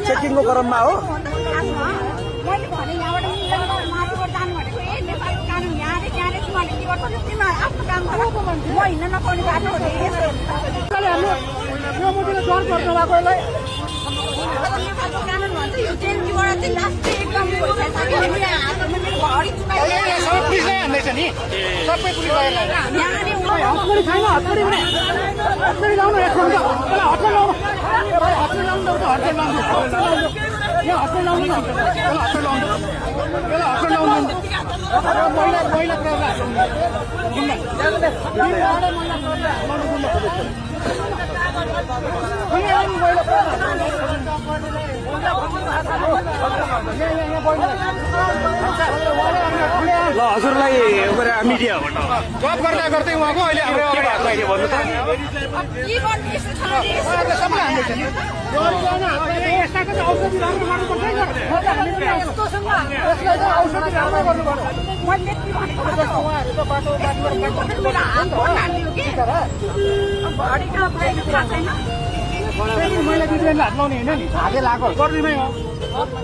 चेकिङको क्रममा हो मैले भने यहाँबाट माथिबाट जानु भनेको नेपालको कानुन यहाँले त्यहाँले तिमीहरूले के गर्छ तिमीले आफ्नो काम गर म हिँड्न नपाउने बाटो हो नेपालको कानुन भन्छ यो जेलबाट चाहिँ लास्ट एकदम ल हजुरलाई मिडिया जब गर्दा गर्दै उहाँको अहिले हाम्रो भन्नु त मैले हात लाउने होइन नि हातले लगाएको गरिदिनै हो